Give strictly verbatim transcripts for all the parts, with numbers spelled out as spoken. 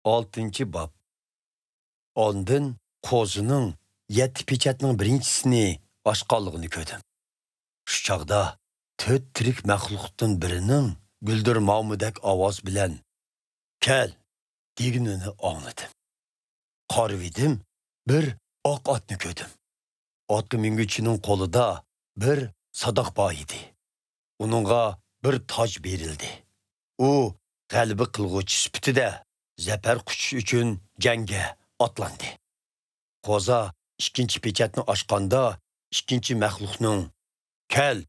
ئالتىنچى باب. ئاندىن قوزىنىڭ يەتتە پېچەتنىڭ بىرىنچىسىنى ئاچقانلىقىنى كۆردۈم. شۇ چاغدا تۆت تىرىك مەخلۇقتىن بىرىنىڭ گۈلدۈرمامىدەك ئاۋاز بىلەن «كەل» دېگىنىنى ئاڭلىدىم. قارىۋىدىم، بىر ئاق ئاتنى كۆردۈم. ئاتقا مىنگۈچىنىڭ قولىدا بىر ساداق بار ئىدى. ئۇنىڭغا بىر تاج بېرىلدى. ئۇ غەلىبە قىلغۇچى سۈپىتىدە زەپەر قۇچۇش ئۈچۈن جەڭگە ئاتلاندى. قوزا ئىككىنچى پېچەتنى ئاچقاندا، ئىككىنچى مەخلۇقنىڭ «كەل»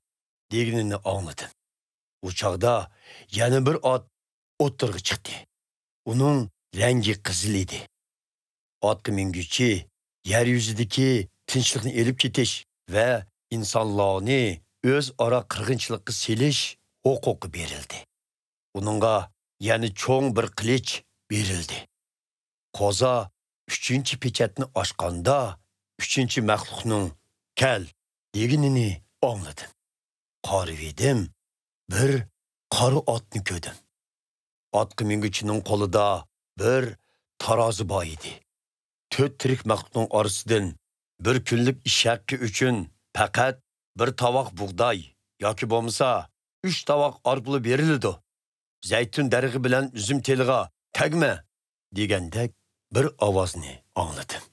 دېگىنىنى ئاڭلىدىم. ئۇ چاغدا يەنە بىر ئات ئوتتۇرىغا چىقتى. ئۇنىڭ رەڭگى قىزىل ئىدى. ئاتقا مىنگۈچى يەر يۈزىدىكى تىنچلىقنى ئېلىپ كېتىش ۋە ئىنسانلارنى ئۆزئارا قىرغىنچىلىققا سېلىش ھوقۇقى بېرىلدى. ئۇنىڭغا يەنە چوڭ بىر قىلىچ بېرىلدى. قوزا ئۈچىنچى پېچەتنى ئاچقاندا، ئۈچىنچى مەخلۇقنىڭ «كەل» دېگىنىنى ئاڭلىدىم. قارىۋىدىم، بىر قارا ئاتنى كۆردۈم. ئاتقا مىنگۈچىنىڭ قولىدا بىر تارازا بار ئىدى. تۆت تىرىك مەخلۇقنىڭ ئارىسىدىن بىر كۈنلۈك ئىش ھەققى ئۈچۈن پەقەت بىر تاۋاق بۇغداي ياكى بولمىسا ئۈچ تاۋاق ئارپىلا بېرىلىدۇ. «زەيتۇن دەرىخى بىلەن ئۈزۈم تېلىغا تەگمە» دېگەندەك بىر ئاۋازنى ئاڭلىدىم.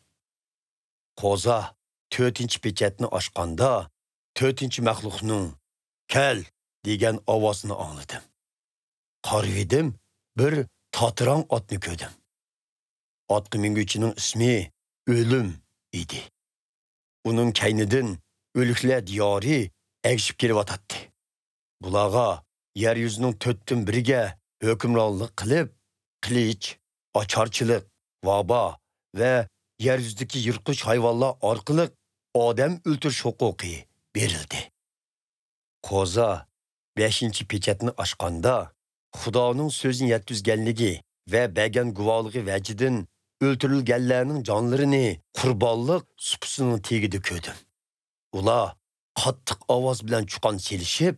قوزا تۆتىنچى پېچەتنى ئاچقاندا، تۆتىنچى مەخلۇقنىڭ «كەل» دېگەن ئاۋازىنى ئاڭلىدىم. قارىۋىدىم، بىر تاتىراڭ ئاتنى كۆردۈم. ئاتقا مىنگۈچىنىڭ ئىسمى ئۆلۈم ئىدى. ئۇنىڭ كەينىدىن ئۆلۈكلەر دىيارى ئەگىشىپ كېلىۋاتاتتى. بۇلارغا يەر يۈزىنىڭ تۆتتىن بىرىگە ھۆكۈمرانلىق قىلىپ، قىلىچ، ئاچارچىلىق، ۋابا ۋە يەر يۈزىدىكى يىرتقۇچ ھايۋانلار ئارقىلىق ئادەم ئۆلتۈرۈش ھوقۇقى بېرىلدى. قوزا بەشىنچى پېچەتنى ئاچقاندا، خۇدانىڭ سۆزىنى يەتكۈزگەنلىكى ۋە بەرگەن گۇۋاھلىقى ۋەجىدىن ئۆلتۈرۈلگەنلەرنىڭ جانلىرىنى قۇربانلىق سۇپىسىنىڭ تېگىدە كۆردۈم. ئۇلار قاتتىق ئاۋاز بىلەن چۇقان سېلىشىپ،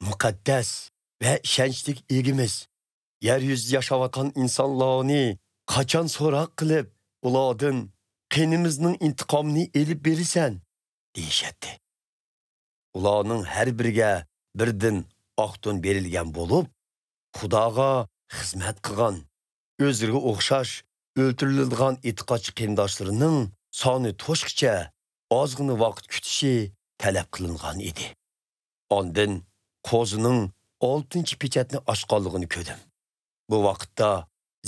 «مۇقەددەس ۋە ئىشەنچلىك ئىگىمىز، يەر يۈزىدە ياشاۋاتقان ئىنسانلارنى قاچان سوراق قىلىپ، ئۇلاردىن قېنىمىزنىڭ ئىنتىقامىنى ئېلىپ بېرىسەن؟» دېيىشەتتى. ئۇلارنىڭ ھەر بىرىگە بىردىن ئاق تون بېرىلگەن بولۇپ، خۇداغا خىزمەت قىلغان، ئۆزلىرىگە ئوخشاش ئۆلتۈرۈلىدىغان ئېتىقادچى قېرىنداشلىرىنىڭ سانى توشقىچە ئازغىنە ۋاقىت كۈتۈشى تەلەپ قىلىنغان ئىدى. ئاندىن قوزىنىڭ ئالتىنچى پېچەتنى ئاچقانلىقىنى كۆردۈم. بۇ ۋاقىتتا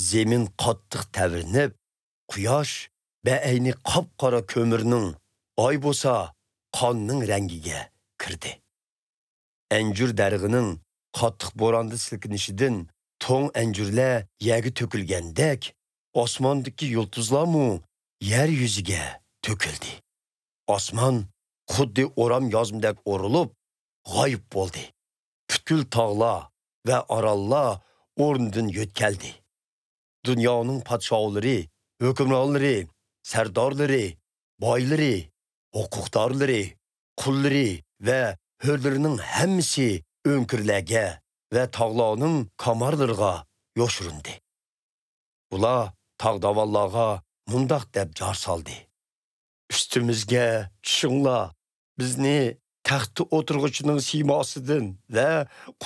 زېمىن قاتتىق تەۋرىنىپ، قۇياش بەئەينى قاپقارا كۆمۈرنىڭ، ئاي بولسا قاننىڭ رەڭگىگە كىردى. ئەنجۈر دەرىخىنىڭ قاتتىق بوراندا سىلكىنىشىدىن توڭ ئەنجۈرلەر يەرگە تۆكۈلگەندەك، ئاسماندىكى يۇلتۇزلارمۇ يەر يۈزىگە تۆكۈلدى. ئاسمان خۇددى ئورام يازمىدەك ئورۇلۇپ، غايىب بولدى. پۈتكۈل تاغلار ۋە ئاراللار ئورنىدىن يۆتكەلدى. دۇنيانىڭ پادىشاھلىرى، ھۆكۈمرانلىرى، سەردارلىرى، بايلىرى، ھوقۇقدارلىرى، قۇللىرى ۋە ھۆرلىرىنىڭ ھەممىسى ئۆڭكۈرلەرگە ۋە تاغلارنىڭ كامارلىرىغا يوشۇرۇندى. ئۇلار تاغ-داۋانلارغا مۇنداق دەپ جار سالدى: «ئۈستىمىزگە چۈشۈڭلار، بىزنى تەختتە ئولتۇرغۇچىنىڭ سىيماسىدىن ۋە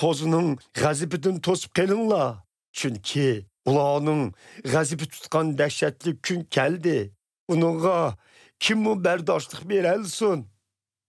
قوزىنىڭ غەزىپىدىن توسۇپ قېلىڭلار. چۈنكى ئۇلارنىڭ غەزىپى تۇتقان دەھشەتلىك كۈن كەلدى. ئۇنىڭغا كىممۇ بەرداشلىق بېرەلىسۇن؟»